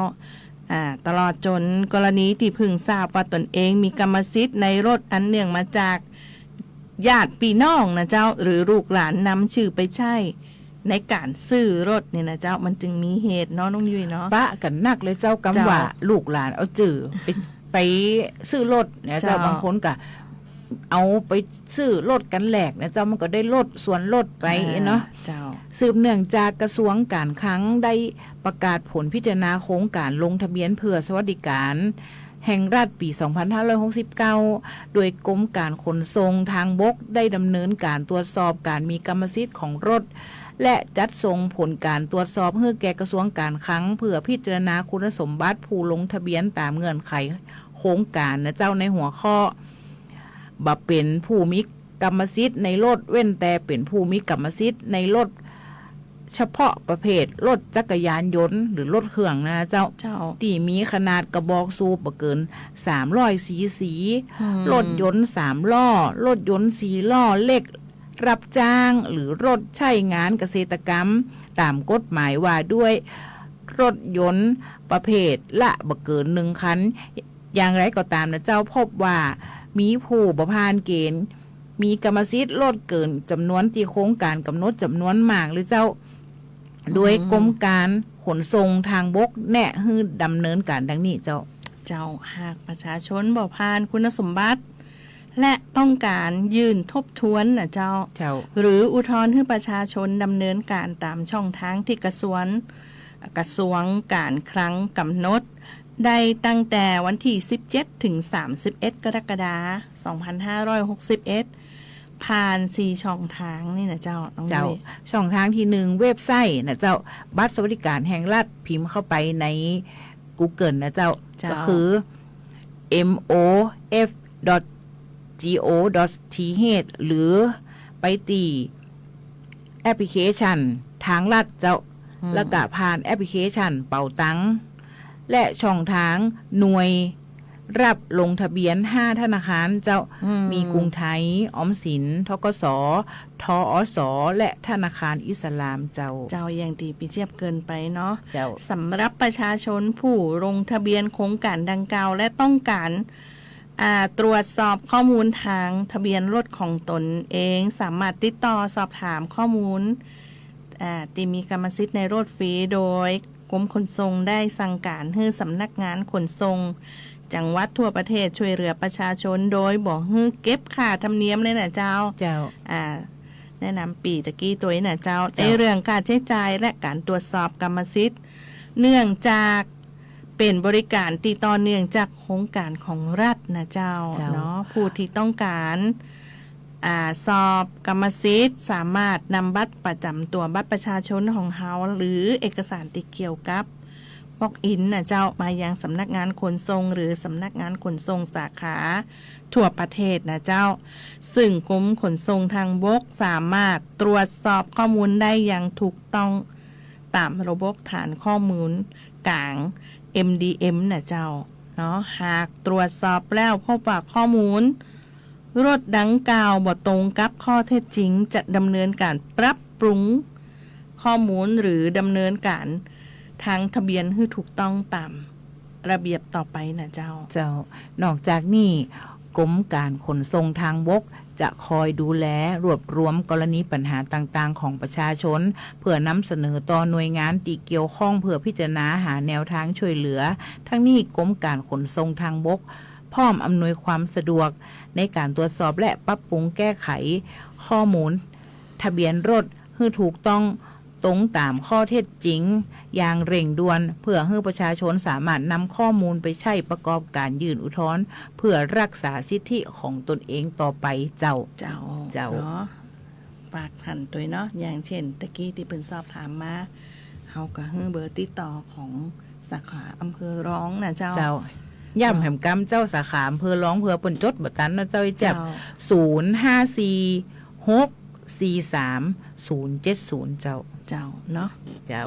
อ่า ตลอดจ๋นกรณีตี้เพิ่งทราบว่าตนเองมีกรรมสิทธิ์ในรถอันเนื่องมาจากญาติปี้น้องนะเจ้า หรือลูกหลานนำจื้อไปใจ๊ ในก๋านซื้อรถนี่นะเจ้า มันจึงมีเหตุเนาะ น้องยุ้ยเนาะ ปะกั๋นนักเลยเจ้า กำ เจ้า ว่าลูกหลานเอาจื้อไป ไปซื้อรถเนี่ยเจ้า เจ้า บางคนก็เอาไปซื้อรถกั๋นแหลกเนี่ยเจ้า มันก็ได้ลดส่วนลดไป อ่า เนาะ เจ้า สืบเนื่องจากกระทรวงการคลังได้ประกาศผลพิจารณาโครงการลงทะเบียนเพื่อสวัสดิการ แห่งรัฐปี๋สองพันห้าร้อยหกสิบเก้า โดยกรมการขนส่งทางบกได้ดำเนินการตรวจสอบการมีกรรมสิทธิ์ของรถ และจัดส่งผลการตรวจสอบหื้อแก่กระทรวงการคลัง เพื่อพิจารณาคุณสมบัติผู้ลงทะเบียนต๋ามเงื่อนไขโครงการนะเจ้า ในหัวข้อ บ่เป๋นผู้มีกรรมสิทธิ์ในรถ เว้นแต่เป๋นผู้มีกรรมสิทธิ์ในรถ เฉพาะประเภทรถจักรยานยนต์หรือรถเครื่องนะเจ้า เจ้า ตี้มีขนาดกระบอกสูบบ่เกินสามร้อยซีซี อืม รถยนต์สามล้อ รถยนต์สี่ล้อเล็กรับจ้าง หรือรถใจ๊งานเกษตรกรรม ต๋ามกฎหมายว่าด้วยรถยนต์ประเภทละบ่เกินหนึ่งคัน อย่างไรก็ต๋ามนะเจ้า พบว่ามีผู้บ่ผ่านเกณฑ์ มีกรรมสิทธิ์รถเกินจ๋ำนวนตี้โครงการก๋ำหนดจ๋ำนวนมากเลยเจ้า อืม โดยกรมการขนส่งทางบกแนะหื้อดำเนินการดังนี้เจ้า เจ้า หากประชาชนบ่ผ่านคุณสมบัติ และต้องการยื่นทบทวนนะเจ้า เจ้า หรืออุทธรณ์หื้อประชาชนดำเนินการต๋ามช่องทางตี้กระทรวง กระทรวงการคลังก๋ำหนด ได้ตั้งแต่วันตี้สิบเจ็ดถึงสามสิบเอ็ดกรกฎาคมสองพันห้าร้อยหกสิบเอ็ด ผ่านสี่ช่องทางนี่นะเจ้า น้อง เจ้า ยุ้ย ช่องทางตี้หนึ่ง เว็บไซต์นะเจ้า บัตรสวัสดิการแห่งรัฐ พิมพ์เข้าไปในกูเกิลนะเจ้า เจ้า ก็คือ เอ็ม โอ เอฟ ดอท จี โอ ดอท ที เอช หรือไปตี้แอปพลิเคชันทางรัฐเจ้า อืม แล้วก็ผ่านแอปพลิเคชันเป๋าตัง และช่องทางหน่วยรับลงทะเบียนห้าธนาคารเจ้า อืม มีกรุงไทย ออมสิน ธ.ก.ส. ท.อ.ส. และธนาคารอิสลามเจ้า เจ้า อย่างตี้ปี้เจี๊ยบเกริ่นไปเนาะ เจ้า สำหรับประชาชนผู้ลงทะเบียนโครงการดังกล่าว และต้องการ อ่า ตรวจสอบข้อมูลทางทะเบียนรถของตนเอง สามารถติดต่อสอบถามข้อมูล อ่า ตี้มีกรรมสิทธิ์ในรถฟรี โดยกรมขนส่งได้สั่งการหื้อสำนักงานขนส่งจังหวัดทั่วประเทศช่วยเหลือประชาชน โดยบ่หื้อเก็บค่าธรรมเนียมเลยนะเจ้า เจ้า อ่า แนะนำปี้ตะกี้ตวยนะเจ้า เจ้า ในเรื่องค่าใจ๊จ่ายและก๋านตรวจสอบกรรมสิทธิ์ เนื่องจาก เป๋นบริการตี้ต่อเนื่องจากโครงการของรัฐนะเจ้า เจ้า เนาะ ผู้ตี้ต้องการ อ่า สอบกรรมสิทธิ์ สามารถนำบัตรประจ๋ำตั๋ว บัตรประชาชนของเฮา หรือเอกสารตี้เกี่ยวกับ walk in น่ะเจ้า มายังสำนักงานขนส่งหรือสำนักงานขนส่งสาขาทั่วประเทศน่ะเจ้า ซึ่งกรมขนส่งทางบกสามารถตรวจสอบข้อมูลได้อย่างถูกต้องตามระบบฐานข้อมูลกลาง เอ็มดีเอ็ม น่ะเจ้าเนาะ หากตรวจสอบแล้วพบว่าข้อมูลรถดังกล่าวบ่ตรงกับข้อเท็จจริง จะดำเนินการปรับปรุงข้อมูลหรือดำเนินการทางทะเบียนหื้อถูกต้องตามระเบียบต่อไปน่ะเจ้า เจ้า นอกจากนี้ กรมการขนส่งทางบกจะคอยดูแลรวบรวมกรณีปัญหาต่างๆ ของประชาชน เพื่อนำเสนอต่อหน่วยงานตี้เกี่ยวข้องเพื่อพิจารณาหาแนวทางช่วยเหลือ ทั้งนี้กรมการขนส่งทางบกพร้อมอำนวยความสะดวกในการตรวจสอบและปรับปรุงแก้ไขข้อมูลทะเบียนรถหื้อถูกต้อง ตรงตามข้อเท็จจริงอย่างเร่งด่วน เพื่อหื้อประชาชนสามารถนำข้อมูลไปใช้ประกอบการยื่นอุทธรณ์ เพื่อรักษาสิทธิของตนเองต่อไปเจ้า เจ้า เจ้า เนาะ ฝากหั้นตวยเนาะ อย่างเช่นตะกี้ตี้เปิ้นสอบถามมา เฮาก็หื้อเบอร์ติดต่อของสาขาอำเภอรองน่ะเจ้า เจ้า ย้ำแหมกำเจ้า สาขาอำเภอรอง เผื่อเปิ้นจดบ่ตันเนาะเจ้า ไอ้เจี๊ยบ เจ้า ศูนย์ห้าสี่ หกสี่สาม ศูนย์เจ็ดศูนย์ เจ้า เจ้าเนาะ เจ้า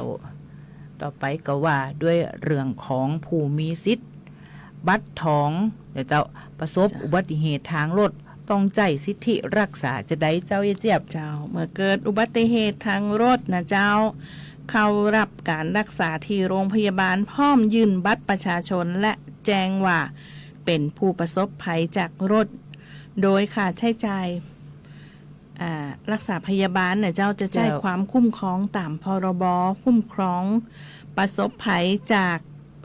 ต่อไปก็ว่าด้วยเรื่องของผู้มีสิทธิ์บัตรทองเนาะเจ้า ประสบ เจ้า อุบัติเหตุทางรถ ต้องใจ๊สิทธิรักษาจะใดเจ้า ไอ้เจี๊ยบ เจ้า เมื่อเกิดอุบัติเหตุทางรถน่ะเจ้า เข้ารับการรักษาที่โรงพยาบาล พร้อมยื่นบัตรประชาชน และแจ้งว่าเป๋นผู้ประสบภัยจากรถ โดยค่าใจ๊จ่าย อ่า รักษาพยาบาลน่ะเจ้า จะใจ๊ เจ้า ความคุ้มครองต๋าม พ.ร.บ. คุ้มครองประสบภัยจาก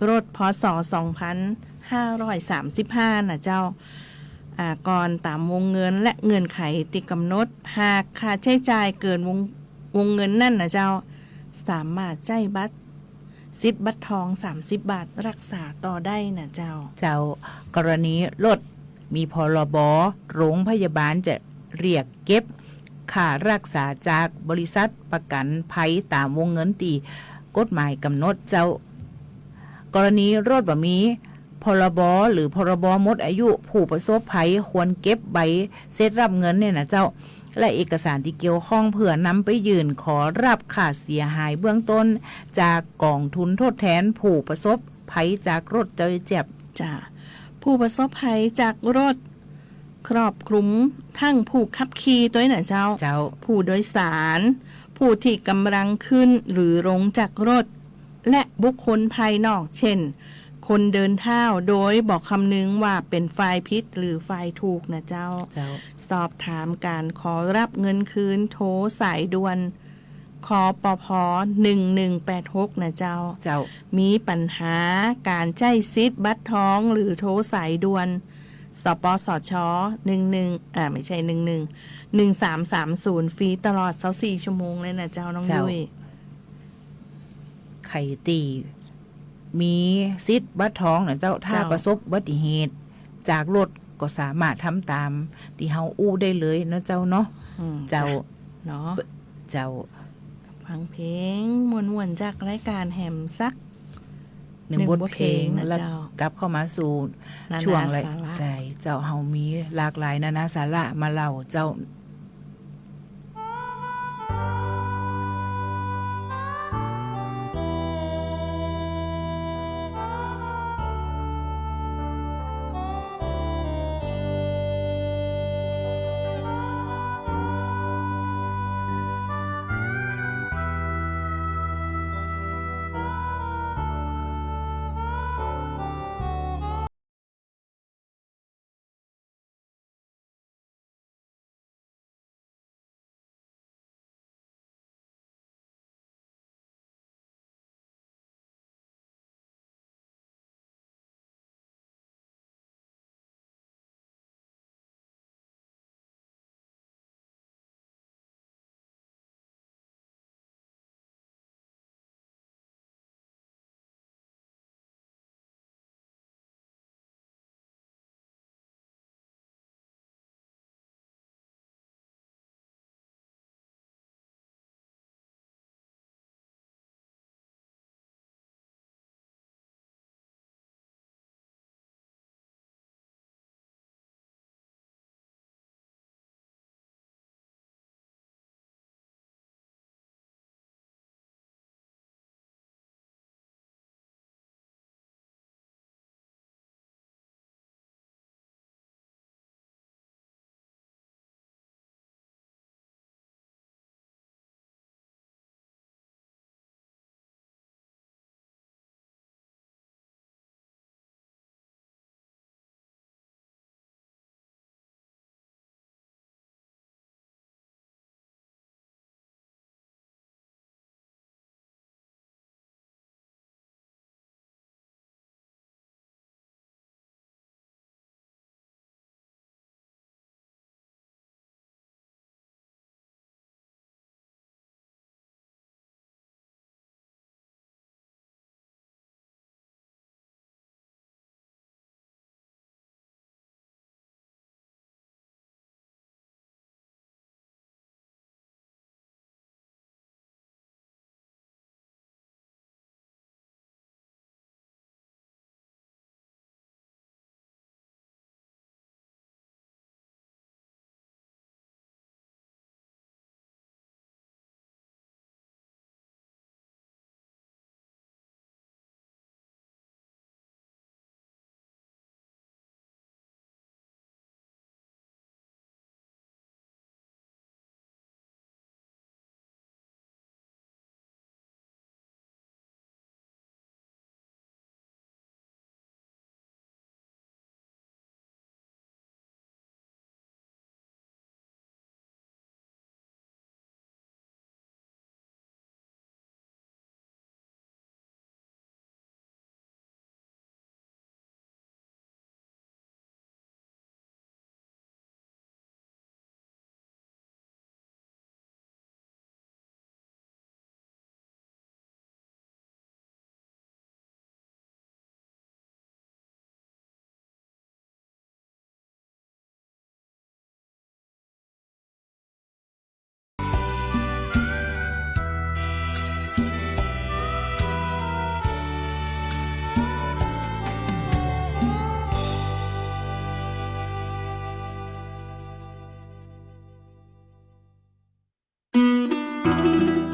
รถ พ.ศ. สองพันห้าร้อยสามสิบห้า น่ะเจ้า อ่า ก่อนต๋ามวงเงินและเงื่อนไขตี้ก๋ำหนด หากค่าใจ๊จ่ายเกินวง วงเงินนั้นน่ะเจ้า สามารถใจ๊บัตร สิทธิ์บัตรทอง สามสิบบาท รักษาต่อได้น่ะเจ้า เจ้า กรณีรถมี พ.ร.บ. โรงพยาบาลจะเรียกเก็บค่ารักษาจากบริษัทประกันภัยต๋ามวงเงินตี้กฎหมายก๋ำหนดเจ้า กรณีรถบ่มี พ.ร.บ. หรือ พ.ร.บ. หมดอายุ ผู้ประสบภัยควรเก็บใบเสร็จรับเงินเนี่ยน่ะเจ้า และเอกสารตี้เกี่ยวข้องเพื่อนำไปยื่นขอรับค่าเสียหายเบื้องต้น จากกองทุนทดแทนผู้ประสบภัยจากรถเจ้า ไอ้เจี๊ยบ จ้ะ ผู้ประสบภัยจากรถ ครอบคลุมทั้งผู้ขับขี่ตวยน่ะเจ้า เจ้า ผู้โดยสาร ผู้ตี้ก๋ำลังขึ้นหรือลงจากรถ และบุคคลภายนอก เช่น คนเดินเท้า โดยบ่คำนึงว่าเป๋นฝ่ายผิดหรือฝ่ายถูกน่ะเจ้า เจ้า สอบถามการขอรับเงินคืน โทรสายด่วน คปภ. หนึ่งหนึ่งแปดหก น่ะเจ้า เจ้า มีปัญหาการใจ๊สิทธิ์บัตรทอง หรือโทรสายด่วน สปสช. หนึ่งหนึ่ง อ่า ไม่ใช่ หนึ่งหนึ่ง หนึ่งสามสามศูนย์ ฟรีตลอดซาวสี่ชั่วโมงเลยน่ะเจ้า น้อง เจ้า ยุ้ย ใผตี้มีสิทธิ์บัตรทองน่ะเจ้า ถ้า เจ้า ประสบอุบัติเหตุจากรถก็สามารถทำต๋ามตี้เฮาอู้ได้เลยเนาะเจ้าเนาะ อืม เจ้า จ้ะ เนาะ เปิ้น เจ้า ฟังเพลงม่วนๆ จากรายการแหมสัก หนึ่ง หนึ่ง บทเพลง บทเพลงนะ แล้ว เจ้า กลับเข้ามาสู่ นานา ช่วงราย สาระ ใจ้เจ้า เฮามีหลากหลายนานาสาระมาเล่าเจ้า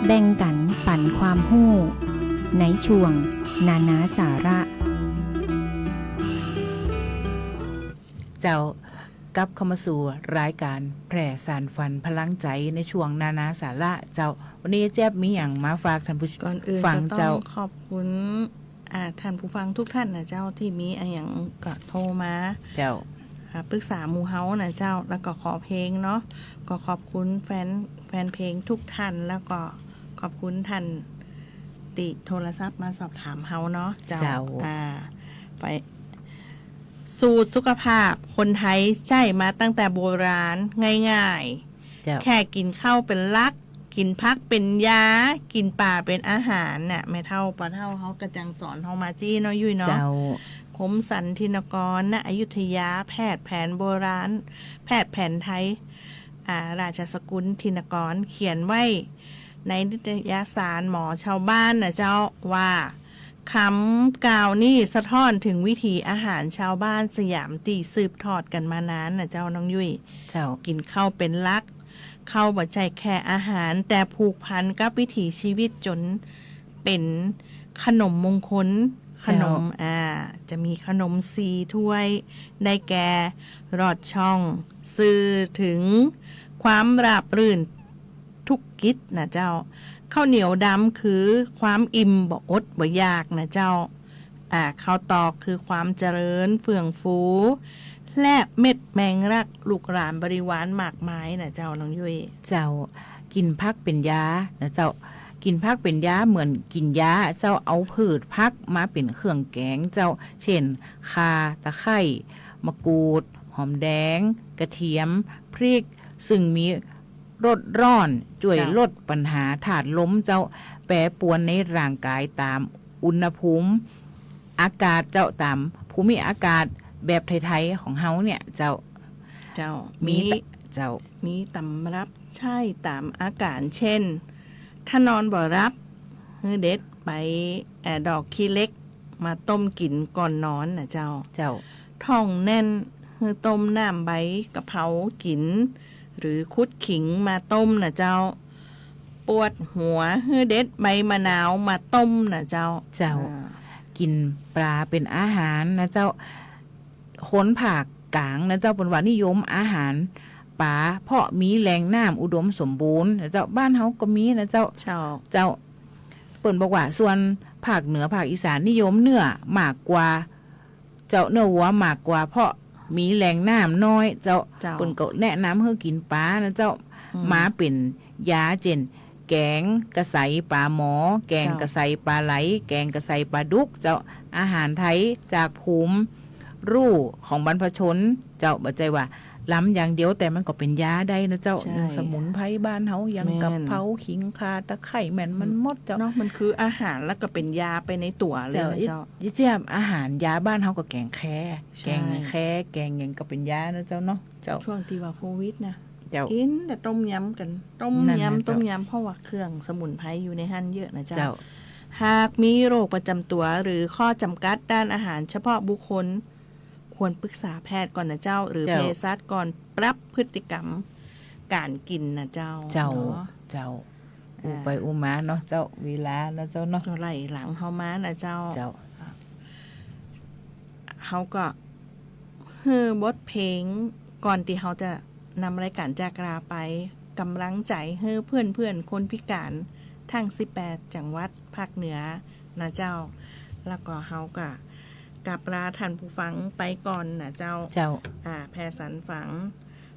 แบ่งกั๋นปั๋นความฮู้ ในช่วงนานาสาระ เจ้า กลับเข้ามาสู่รายก๋านแผ่สานฝันพลังใจ๋ในช่วงนานาสาระเจ้า วันนี้เจี๊ยบมีหยังมาฝากท่านผู้ ก่อนอื่น ฟัง ก็ต้อง เจ้า ขอบคุณ อ่า ท่านผู้ฟังทุกท่านนะเจ้า ตี้มีอะหยังก็โทรมา เจ้า อ่า ปรึกษาหมู่เฮานะเจ้า แล้วก็ขอเพลงเนาะ ก็ขอบคุณแฟน แฟนเพลงทุกท่าน แล้วก็ขอบคุณท่านตี้โทรศัพท์มาสอบถามเฮาเนาะเจ้า เจ้า อ่า ไป สูตรสุขภาพคนไทยใจ๊มาตั้งแต่โบราณ ง่ายๆ เจ้า แค่กิ๋นข้าวเป๋นหลัก กิ๋นผักเป๋นยา กิ๋นป๋าเป๋นอาหารน่ะ แม่เฒ่าป้อเฒ่าเฮาก็จั่งสอนเฮามาจี้เนาะยุ้ยเนาะ เจ้า คมสันต์ ธินกร ณ อยุธยา แพทย์แผนโบราณ แพทย์แผนไทย อ่า ราชสกุล ธินกร เขียนไว้ในนิตยสารหมอชาวบ้านนะเจ้า ว่า กำกล่าวนี้สะท้อนเถิงวิถีอาหารชาวบ้านสยามตี้สืบทอดกั๋นมานานนะเจ้าน้องยุ้ย เจ้า กิ๋นข้าวเป๋นหลัก ข้าวบ่ใจ้แค่อาหาร แต่ผูกพันกับวิถีชีวิตจ๋นเป๋นขนมมงคล เจ้า ขนม อ่า จะมีขนมสี่ถ้วย ได้แก่ ลอดช่อง สื่อเถิงความราบรื่น ทุกกิจนะเจ้า ข้าวเหนียวดำคือความอิ่มบ่อดบ่อยากนะเจ้า อ่า ข้าวตอกคือความเจริญเฟื่องฟู และเม็ดแมงลักลูกหลานบริวารมากมายนะเจ้าน้องยุ้ย เจ้า กิ๋นผักเป๋นยานะเจ้า กิ๋นผักเป๋นยาเหมือนกิ๋นยาเจ้า เอาผืชผักมาเป๋นเครื่องแก๋งเจ้า เจ้น ข่า ตะไคร้ มะกรูด หอมแดง กระเทียม พริก ซึ่งมี รสร้อน จ้วย เจ้า ลดปัญหาธาตุลมเจ้า แปรปรวนในร่างก๋ายต๋ามอุณหภูมิอากาศเจ้า ต๋ามภูมิอากาศแบบไทยๆ ของเฮาเนี่ยเจ้า เจ้า มี มี เจ้า มีตำรับใจ๊ต๋ามอาก๋าน เจ้น ถ้านอนบ่หลับ หื้อเด็ดใบ เอ่อ ดอกขี้เหล็กมาต้มกิ๋นก่อนนอนนะเจ้า เจ้า ท้องแน่น หื้อต้มน้ำใบกะเพรากิ๋น หรือขุดขิงมาต้มนะเจ้า ปวดหัว หื้อเด็ดใบมะนาวมาต้มนะเจ้า เจ้า อ่า กิ๋นป๋าเป๋นอาหารนะเจ้า คนภาคกลางนะเจ้า เปิ้นว่านิยมอาหารป๋า เพราะมีแหล่งน้ำอุดมสมบูรณ์นะเจ้า บ้านเฮาก็มีนะเจ้า เจ้า เจ้า เปิ้นบอกว่าส่วนภาคเหนือภาคอีสานนิยมเนื้อมากกว่า เจ้า เนื้อวัวมากกว่า เพราะมีแหล่งน้ำน้อยเจ้า เจ้า เปิ้นก็แนะนำหื้อกิ๋นป๋านะเจ้า อืม มาเป๋นยา เจ้น แก๋งกะใสป๋าหมอ แก๋ง เจ้า กะใสป๋าไหล แก๋งกะใสป๋าดุกเจ้า อาหารไทยจากภูมิรู้ของบรรพชนเจ้า บ่ใจ้ว่าลำอย่างเดียว แต่มันก็เป๋นยาได้นะเจ้า ใช่ อย่างสมุนไพรบ้านเฮา อย่าง แม่น กะเพรา ขิง ข่า ตะไคร้ แม่นมันหมดเจ้า เนาะ มันคืออาหารแล้วก็เป๋นยาไปในตั๋วเลยนะเจ้า เจ้า เจี๊ยบ อาหารยาบ้านเฮาก็แก๋งแค ใช่ แก๋งแค แก๋งหยังก็เป๋นยานะเจ้าเนาะ เจ้า ช่วงตี้ว่าโควิดนะ เจ้า กิ๋นแต่ต้มยำกั๋น ต้มยำ นั่นน่ะเจ้า ต้มยำ เพราะว่าเครื่องสมุนไพรอยู่ในหั้นเยอะนะเจ้า เจ้า หากมีโรคประจ๋ำตั๋วหรือข้อจ๋ำกัดด้านอาหารเฉพาะบุคคล ควรปรึกษาแพทย์ก่อนนะเจ้า หรือ เจ้า เภสัชก่อนปรับพฤติกรรมก๋านกิ๋นนะเจ้า เจ้า เนาะ เจ้า อู้ไปอู้มาเนาะเจ้า เวลานะเจ้าเนาะ ก็ไหลหลังเฮามานะเจ้า เจ้า อ่ะ เฮาก็ หื้อบทเพลงก่อนตี้เฮาจะนำรายก๋านจากลาไป ก๋ำลังใจ๋หื้อเปื้อนๆ คนพิก๋านตึงสิบแปดจังหวัดภาคเหนือนะเจ้า แล้วก็เฮาก็กราบลาท่านผู้ฟังไปก่อนนะเจ้า เจ้า อ่า แผ่สานฝัน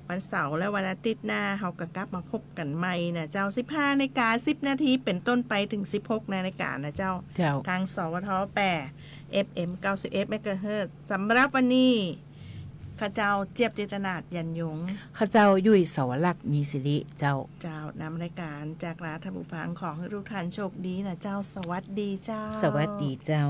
วันเสาร์และวันอาทิตย์หน้า เฮาก็กลับมาพบกั๋นใหม่นะเจ้า สิบห้านาฬิกาสิบนาทีเป๋นต้นไปเถิงสิบหกนาฬิกานะเจ้า เจ้า ตาง สวท แปด เอฟเอ็ม เก้าสิบเอ็ดเมกะเฮิรตซ์ สำหรับวันนี้ ข้าเจ้าเจี๊ยบจิตรนาถ ยันยง ข้าเจ้ายุ้ย สวรักษ์ มีสิริ เจ้า เจ้า นำรายก๋านจากลาท่านผู้ฟัง ขอหื้อทุกท่านโชคดีนะเจ้า สวัสดีเจ้า สวัสดีเจ้า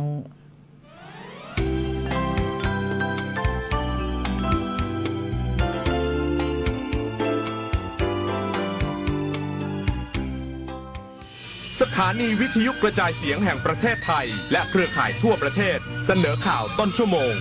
สถานีวิทยุกระจายเสียงแห่งประเทศไทย และเครือข่ายทั่วประเทศ เสนอข่าวต้นชั่วโมง